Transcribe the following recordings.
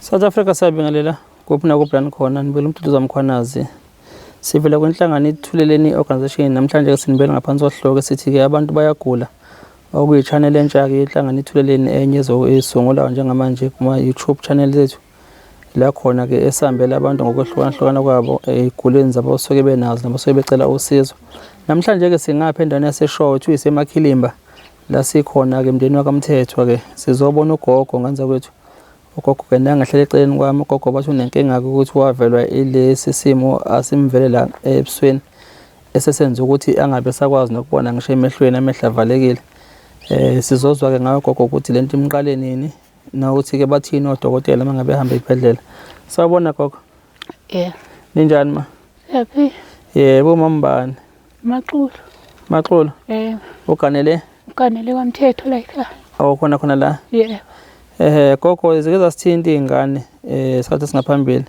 South Africa siyabingelela kuphi nakuphi la nikhona nibukela uMduduzi Mkhwanazi. Sivela kwinhlangano iThuleleni Organization namhlanje ke sinibela ngaphansi kohloko esithi ke abantu bayagula okuyi-channel entsha ke inhlangano iThuleleni enye esungulayo njengamanje kuma YouTube channel zethu la khona ke esihambela abantu ngokwehlukahlukana kwabo ey'gulweni zabo abasuke benazo nabasuke becela usizo. Namhlanje ke singapha endaweni yaseShowe kuthiwa iseMakhilimba la sikhona-ke emndenini wakaMthethwa-ke sizobona ugogo ngenza kwethu ugogo-ke nangahlala eceleni kwami ugogo bathi unenkinga-ke ukuthi wavelwa ilesi simo asimvele la ebusweni esesenza ukuthi angabe esakwazi nokubona ngisho emehlweni amehlo avalekile eh sizozwa-ke ngayo gogo ukuthi lento imqale nini nokuthi-ke bathini odokotela uma ngabe ehamba ey'bhedlela sawubona gogo. Yeah. Ninjani ma? Siyaphila. Yebo mambani. Maxulu. Maxulu. Eh. Uganele? Uganele kwaMthetho la ekhaya. Oh khona khona la. Yebo. Eh gogo zike zasithinta izingane eh sikhathi esingaphambili.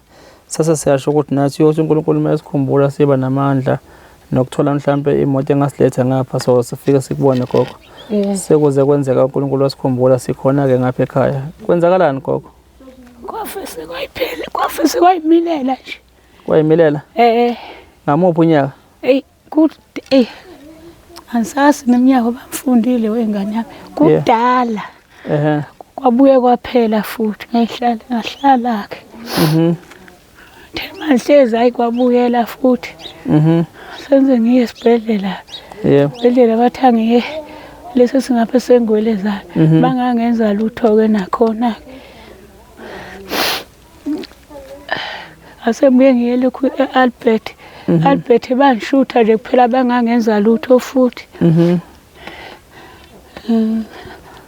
Sase siyasho ukuthi nathi uyothi uNkulunkulu uma esikhumbula siba namandla nokuthola mhlampe imoto engasiletha ngapha so sifike sikubone gogo. Yeah. Sekuze kwenzeka uNkulunkulu wasikhumbula sikhona ke ngapha ekhaya. Kwenzakalani gogo? Kwafese kwayiphela, kwafese kwayimilela nje. Kwayimilela? Eh. Ngamuphi unyaka? Ey, ku ey. Angisazi neminyaka bamfundile wengane yami. Kudala. Ehhe. Kwabuye kwaphela futhi ngayihlala ngahlala ke. Mhm. Manje hayi kwabuyela futhi. Mhm. Senze ngiye esibhedlela. Yebo. Esibhedlela bathi angiye leso singapha sengwelezana. Mhm. Bangangenza lutho ke nakhona. Asebuye ngiye lokhu e-Albert. Albert bangishutha nje kuphela bangangenza lutho futhi. Mhm.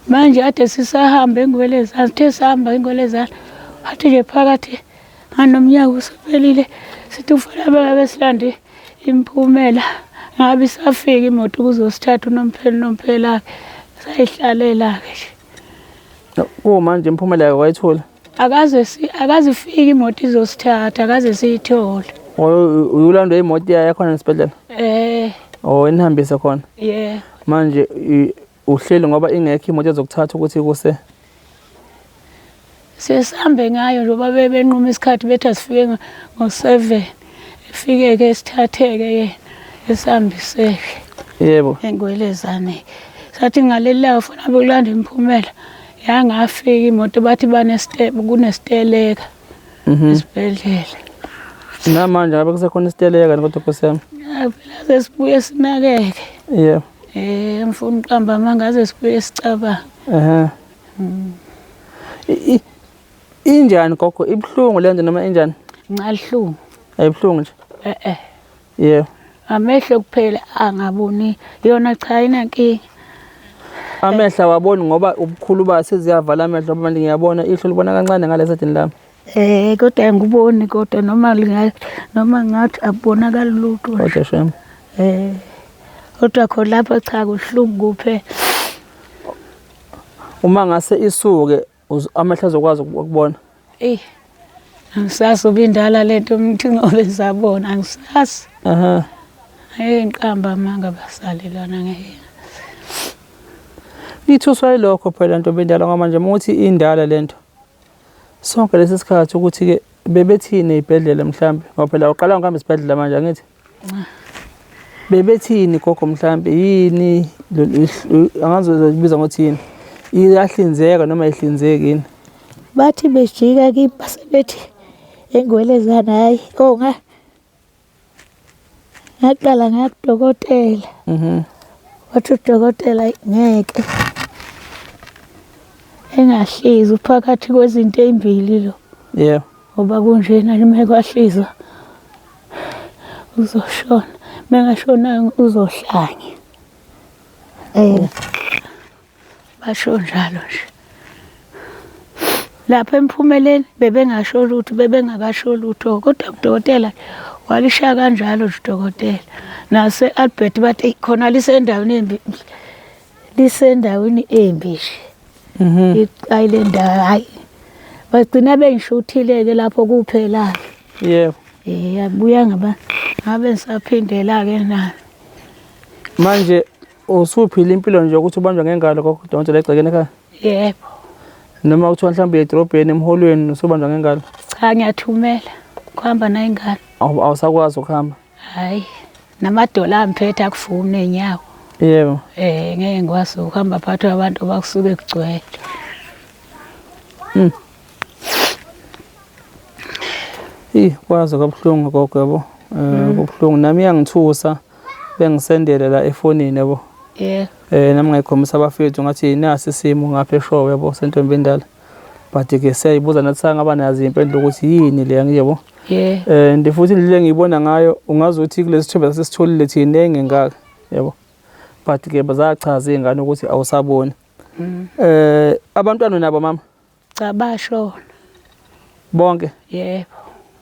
Manje ade sisahamba engwelezana, sithe sihamba engwelezana. Athi nje phakathi nganomnyaka usuphelile sithi ufuna bebe silande imiphumela ngabe isafika imoto kuzosithatha unomphela unomphela sayihlalela-ke nje. Kumanje imiphumela yakho wayithola? Akaze si akaze ifike imoto izosithatha akaze siyithole. Uyolandwa imoto yayo khona esibhedlela? Eh. Oh inihambise khona? Yeah. Manje uhleli ngoba ingekho imoto ezokuthatha ukuthi kuse Sesihambe ngayo njengoba bebenquma isikhathi bethi asifike ngo-7 ifike-ke sithatheke yena esihambiseke. Yebo. Engwelezane. Sathi ngaleli langa funa bekulanda imiphumela yangafika imoto bathi banestep kunesiteleka esibhedlela. Namanje ngabe kusekhona isiteleka kodwa Nkosi yami. Phela sesibuye sinakeke. Yebo. Eh ngifuna uqamba amanga aze sibuye sicabanga. Ehhe. Injani gogo ibuhlungu lento noma injani? Ncaluhlungu. Ayibuhlungu nje. Eh eh. Yebo. Amehlo kuphela angaboni yona cha inankinga. Amehlo awaboni ngoba ubukhulu bayo seziyavala amehlo manje ngiyabona ihlo libona kancane ngalesedini lami. Eh kodwa angiboni kodwa noma linga noma ngathi akubonakali lutho. Kodwa shem. Eh kodwa khona lapho cha kuhlungu kuphela. Uma ngase isuke amehlo azokwazi ukubona. Ey angisazi ubindala lento umuntu ngobe ngisabona angisazi. Aha. Hey ngiqamba amanga basalelana ngeke. Ithuswa yilokho phela ntombi endala ngoba manje uma uthi indala lento. Sonke lesi sikhathi ukuthi ke bebethini ezibhedlela mhlambe ngoba phela uqala ngihamba esibhedlela manje angithi. Bebethini gogo mhlambe yini angazi uzoyibiza ngokuthi yini. Iyahlinzeka noma ayihlinzeki yini? Bathi bejika kimi basebethi engwelezana hayi oh nga ngaqala ngaya kudokotela. Mhm. Wathi udokotela ngeke engahlizi uphakathi kwezinto ezimbili lo. Yebo. Ngoba kunjena noma kwahlizwa uzoshona mengashonanga uzohlanya. Eh basho njalo nje. Lapha emphumeleni bebengasho lutho bebengakasho lutho kodwa udokotela walishaya kanjalo nje udokotela. Nase Albert bathi khona lisendaweni embi lisendaweni embi nje. Mhm. Iqayi le ndawo hayi. Bagcina bengishuthile-ke lapho kuphela-ke. Yebo. Eh abuya ngaba ngabe ngisaphindela-ke na. Manje usuphila impilo nje ukuthi ubanjwa ngengalo gogo udonse la egcekeni ekhaya? Yebo. Noma kuthiwa mhlawumbe edrobheni emholweni usubanjwa ngengalo? Cha ngiyathumela. Kuhamba nayo ingane. Awusakwazi ukuhamba? Hayi. Namadola amphethe akufuni nenyawo. Yebo. Eh ngeke ngikwazi ukuhamba phakathi kwabantu bakusuke kugcwele. Ih kwaze kwabuhlungu gogo yabo. Eh kubuhlungu nami iyangithusa bengisendele la efonini yabo. Yebo. Eh nami ngayikhombisa abafethu ngathi nasi isimo ngapha eshowe yabo sentombi endala. But ke siyayibuza nathi sangaba nazo impendulo ukuthi yini le yabo. Yebo. Eh ndi futhi indlela engiyibona ngayo ungazi ukuthi kulesi thombe sesitholile thina engengaka yabo. But ke bazachaza izingane ukuthi awusaboni. Eh abantwana nabo mama Cha bashona. bonke. Yebo.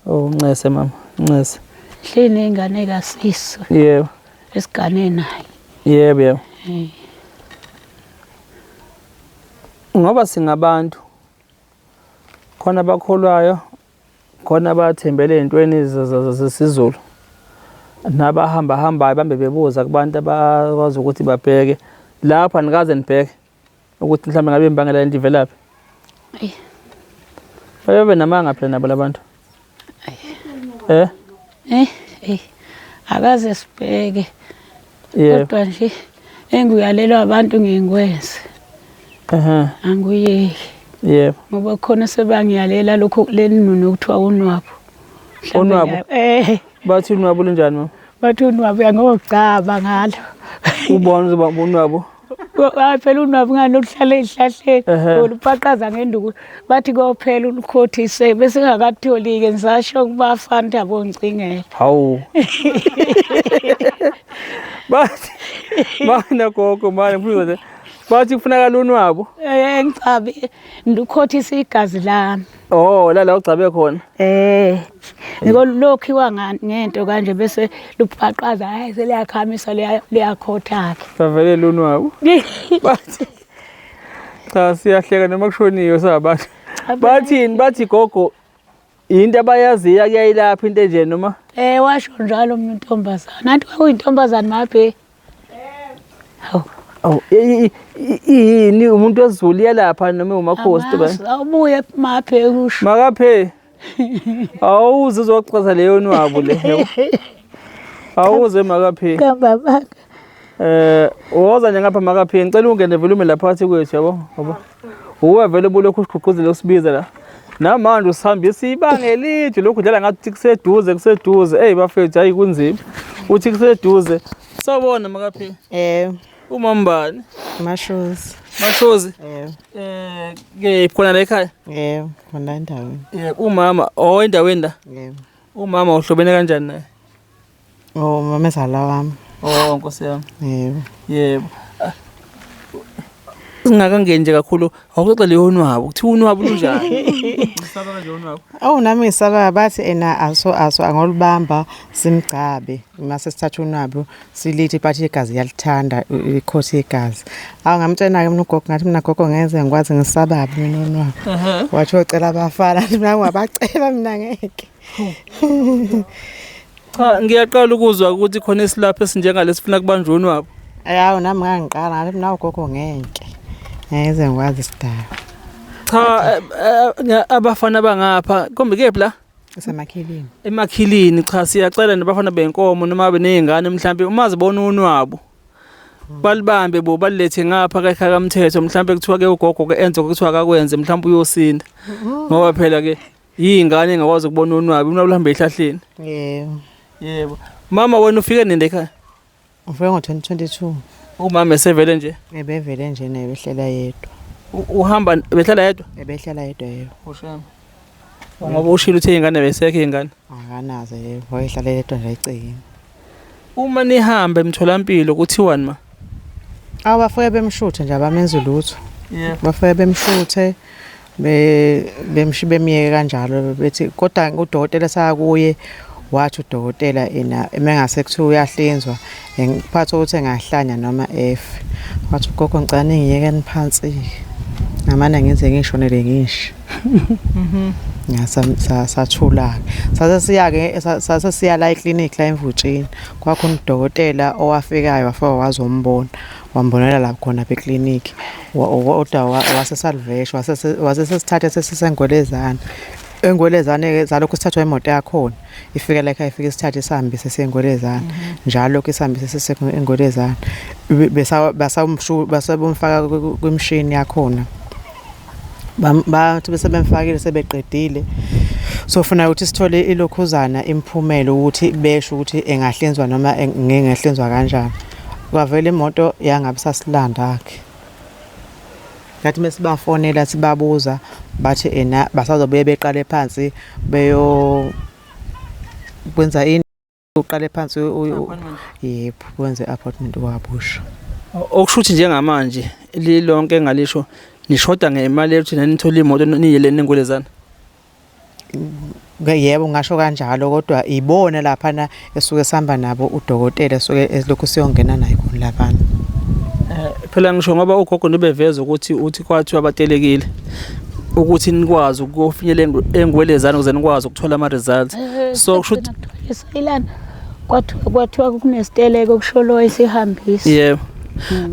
Oh ncese mama, ncese. Hleli nengane kasisi Yebo. esigane naye. Yebo yebo. Eh. Ngoba singabantu khona abakholwayo khona abathembele ey'ntweni zesiZulu nabahamba hambayo bambe bebuza kubantu abakwazi ukuthi babheke lapha nikaze nibheke ukuthi mhlawumbe ngabe imbangela lento ivelaphi. Ayi. Bayobe namanga phela nabo labantu. Eh? Eh, eh. Akaze sibheke. Yebo. Kodwa nje engiyalelwa abantu ngiyengikwenze. Ehhe. Angiyeki. Yebo. Ngoba khona sebangiyalela lokho lelinunu okuthiwa unwabu. Mhlawumbe Unwabu? Eh, Bathi unwabu lunjani mama? bathi unwabu uyangogcaba ngalo. Ubona uzoba unwabu. Hayi phela unwabu ngani oluhlala ey'hlahleni Ehhe. olupaqaza ngenduku bathi kophela ulukhothise bese ngakatholi-ke ngisasho kubafana ukuthi abongicingela. Hawu. Bathi mana gogo mana ngifuna nje. Bathi kufunakala unwabu. Eh ngicabe ndikhothisa igazi lami. Oh la la ugcabe khona. Eh. Ngiko lokhiwa ngento kanje bese lupaqaza hayi seliyakhamisa liyakhotha ke. Savele lunwabu. Bathi cha siyahleka noma kushoniwe sabantu. Bathini bathi gogo into abayaziyo kuyayilapha into enje noma Eh washo njalo umuntu intombazana. Nanti kwakuyintombazana mabhe. Hawu. Awu yini umuntu wesiZulu iyalapha noma umakhosi Amazi, Awubuye mabhe kusho. Makaphe. Awuze uzochaza leyo nwabu le. yabo. Awuze makaphe. Kamba baka. Eh woza nje ngapha makaphe ngicela ungene vele ume lapha phakathi kwethu yabo ngoba uwe vele ubulokhu usigqugquzela usibiza la. Namanje usihambisa ibanga elide lokhu udlala ngathi kuseduze kuseduze. Ey bafethu hayi kunzima. Uthi kuseduze. Sawubona makaphe. Eh, Umambani. Mashozi. Mashozi. Eh, Eh ke khona la ekhaya. eh, khona endaweni. Yebo umama oh endaweni la. Yebo. Umama uhlobene kanjani naye? Oh, mamezala wami. Oh Nkosi yami. Yebo. Yebo. Ah, Singakangeni nje kakhulu awuxoxe leyo unwabu. Kuthiwa unwabu lunjani? Ngisaba kanje unwabu. Awu nami ngisaba bathi ena aso aso angolubamba simgcabe. Mase sithatha unwabu silithi bathi igazi yalithanda ikhothi igazi. Awu ngamtshena ke mina ugogo ngathi mina gogo ngeze ngikwazi ngisababi mina unwabu. Wathi ucela abafana mina ngabacela mina ngeke. Cha ngiyaqala ukuzwa ukuthi khona isilapho esinjengalesi sifuna kubanjwe unwabu. Awu nami ngangiqala ngathi mina ugogo ngeke. Ngeze ngikwazi sidaba. Cha abafana bangapha kombe kephi la? Semakhilini. Emakhilini cha siyacela nabafana benkomo noma benezingane mhlambe uma zibona unwabu balibambe bo balilethe ngapha ekhaya kamthetho mhlambe kuthiwa ke ugogo ke enze kuthiwa akakwenze mhlambe uyosinda ngoba phela ke yingane engakwazi ukubona unwabu unwabu luhambe ehlahleni. Yebo. Yebo. Mama wena ufike nini ekhaya? Ufike ngo-2022. Umama esevele nje Ebevele nje naye behlela yedwa. Uhamba behlala yedwa? Ebehlala yedwa yebo. Ushame. Ngoba ushilo uthe ingane besekho ingane. Akanazo yebo, wayehlala yedwa nje ecikini. Uma nihamba emtholampilo kuthiwani ma? Awu bafike bemshuthe nje abamenzi lutho. Yebo. Bafike bemshuthe be bemshi bemiyeke kanjalo bethi kodwa udokotela sakuye wathi udokotela ena emengase kuthiwa uyahlinzwa ngiphatha ukuthi engahlanya noma efe. Wathi ugogo ngicela ningiyekeni phansi. Ngamane ngize ngishonele ngisho. Sathula-ke sase siya-ke sase siya la eklinikhi la eMvutshini kwakhona udokotela owafikayo wafika wazombona. Wambonela lapho khona apha ekliniki. Kodwa wasesalvesh wasesesithatha sesisengwelezane. Engwelezane-ke zalokhu sithathwa imoto yakhona. Ifike la ekhaya ifike isithathe isihambise siyengwelezane. Njalo lokhu isihambise sisengwelezane. Basabumfaka kwimishini yakhona. Bathi bese bemfakile sebeqedile. So funa ukuthi sithole ilokhuzana imiphumela ukuthi besho ukuthi engahlinzwa noma ngengehlinzwa kanjani. Kwavela imoto yangabe sasilanda-ke. Ngathi mesibafonela sibabuza bathi ena basazobuye beqale phansi beyo kwenza ini uqale phansi yebo wenze appointment kwabusha. Okusho ukuthi njengamanje lilonke engalisho nishoda ngemali yokuthi nanithole imoto niyele nengwelezana. Yebo ngasho kanjalo kodwa ibona laphana esuke sihamba nabo udokotela esuke elokhu siyongena naye khona laphana. Phela ngisho ngoba ugogo nibeveza ukuthi uthi kwathiwa abatelekile ukuthi nikwazi ukuyofinyelela engwelezana ukuze nikwazi ukuthola ama-results. So kusho ukuthi Ilana kwathiwa kunesiteleko kusho lo esihambisa. Yebo.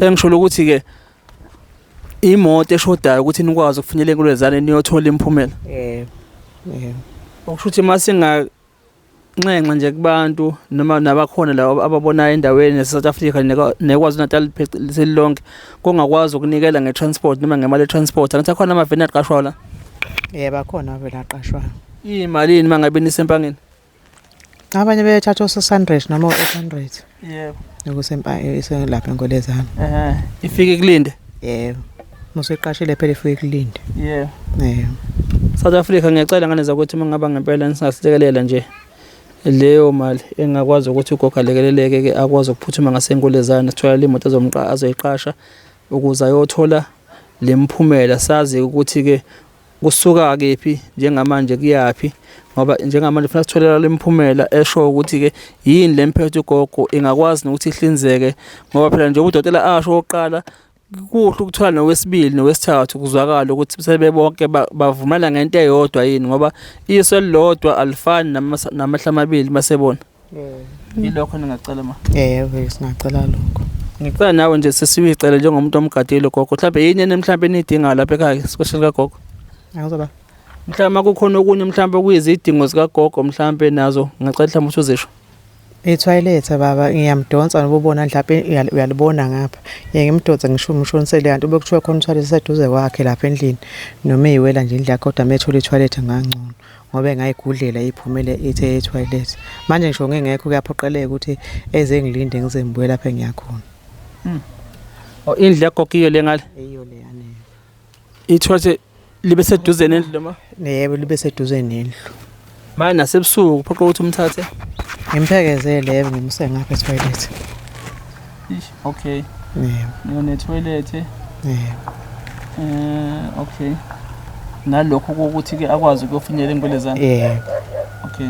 Engisho ukuthi ke imoto eshodayo ukuthi nikwazi ukufinyelela engwelezane niyothola imiphumela. Yebo. Yebo. Okusho ukuthi uma singanxenxa nje kubantu noma nabakhona laba ababonayo endaweni yase-South Africa neKwaZulu-Natal selilonke kongakwazi ukunikela nge-transport noma ngemali ye-transport angithi akhona amaveni aqashwayo la. Yebo akhona avele aqashwayo. Iyimalini uma ngabe nisempangeni? Abanye bethatha o-600 noma o-800. Yebo. Ukusempa lapha enkolezana. Ifike kulinde. Yebo. Musuyiqashile phela ifike kulinde. Yebo. Yebo. South Africa ngiyacela ngane zakwethu uma ngaba ngempela nisingasilekelela nje leyo mali engakwazi ukuthi ugogo alekeleleke ke akwazi ukuphuthuma ngasenkulezana sithola le moto azomqa azoyiqasha ukuze ayothola lemphumela sazi ukuthi ke kusuka kephi njengamanje kuyaphi ngoba njengamanje funa sitholela lemphumela esho ukuthi ke yini lemphethe ugogo ingakwazi nokuthi ihlinzeke ngoba phela njengoba udokotela asho oqala kuhle ukuthola nowesibili nowesithathu kuzwakala ukuthi sebebonke bavumela ngento eyodwa yini ngoba iso elilodwa alifani namehlo amabili masebona. Yilokho ningacela ma. Yebo singacela lokho. Ngicela nawe nje sesiyicela njengomuntu omgadile gogo mhlawumbe yini ene mhlawumbe enidingayo lapha ekhaya especially kagogo. Awuzoba. Mhlawumbe kukhona okunye mhlawumbe okuyizidingo zikagogo mhlawumbe nazo ngicela mhlawumbe ukuthi uzisho. I-toilet baba ngiyamdonsa ngoba ubona mhlawumbe uyalibona ngapha. Ngiye ngimdonse ngisho umshonisele kanti ube kuthiwa khona i-toilet iseduze kwakhe lapha endlini noma eyiwela nje indlu yakhe kodwa methole i-toilet ngangcono ngoba engayigudlela iphumele ithe e-toilet. Manje ngisho ngingekho kuyaphoqeleka ukuthi eze ngilinde ngize ngibuye lapha engiyakhona. Oh indlu yagogo iyo le ngale. Eyiyo leyana. I-toilet libe seduze nendlu noma? Yebo libe seduze nendlu. Manje nasebusuku kuphoqa ukuthi umthathe. Ngimphekezele yebo ngimuse ngapha e-toilet. Ish okay. Yebo. Niyo ne-toilet. Yebo. Okay. Nalokho kokuthi ke akwazi ukuyofinyelela engwelezana. Yebo. Okay.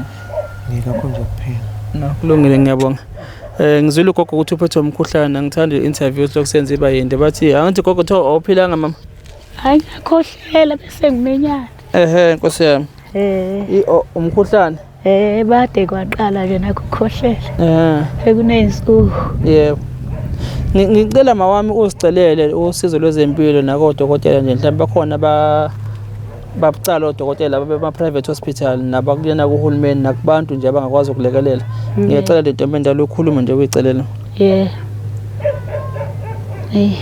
Ngilokho nje kuphela. No, kulungile ngiyabonga. Ngizwile ugogo ukuthi uphethwe umkhuhlane angithandi i-interview lokhu senze iba yinde bathi angithi gogo kuthiwa awuphilanga mama. Hayi ngiyakhohlela bese ngimenyana. Ehhe nkosi yami. Umkhuhlane. Bade kwaqala ke nakho ukukhohlela. Sekuney'nsuku. Yebo. Ngicela mawami usicelele usizo lwezempilo nakodokotela nje mhlawumbe bakhona ba babucala odokotela bama-private hospital nabakuyena kuhulumeni nakubantu nje abangakwazi ukulekelela. Ngiyacela le ntombi endala ukhulume nje uyicelela. Yeah. Hey.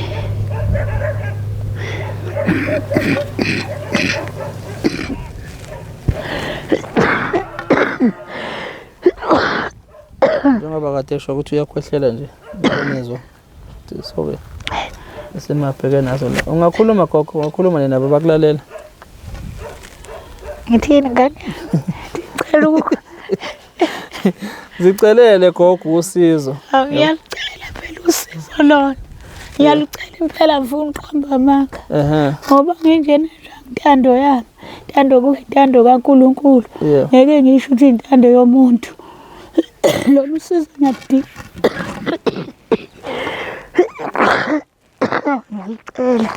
Njengoba kade esho ukuthi uyakhwehlela nje ngiyezwa. So-ke esimabheke nazo la. Ungakhuluma gogo, ungakhuluma nje nabo bakulalela. Ngithini ngane? Ngicela ukukho. Zicelele gogo usizo. Ngiyalucela phela usizo lona. Ngiyalucela impela ngifuna uqamba amanga. Ehhe. Ngoba nginjena nje intando yami. Intando kuyintando kaNkulunkulu. Yeah. Ngeke ngisho ukuthi intando yomuntu. Lolu sizo ngiyaludinga. Ngiyalucela.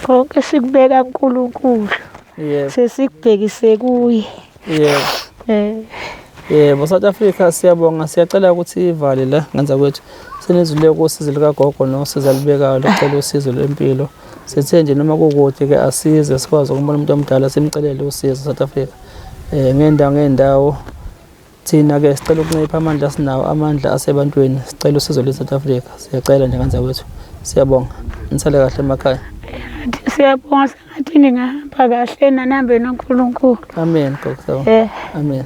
Konke sikubeka kuNkulunkulu. Yebo. Sesikubhekise kuye. Yebo. Eh. Yebo, South Africa siyabonga, siyacela ukuthi ivale la ngenza kwethu. Senizwile kusizo likagogo nosizo alibekayo lokucela usizo lwempilo. Sithe nje noma kukude ke asize sikwazi ukumbona umuntu omdala simcelele usizo South Africa. Eh ngendawo ngendawo thina ke sicela ukuncipha amandla sinawo amandla asebantwini sicela usizo lwe South Africa. Siyacela nje ngenza kwethu. Siyabonga. Nisale kahle emakhaya. Siyabonga sengathi ningahamba kahle nanihambe noNkulunkulu. Amen gogo. Eh. Amen.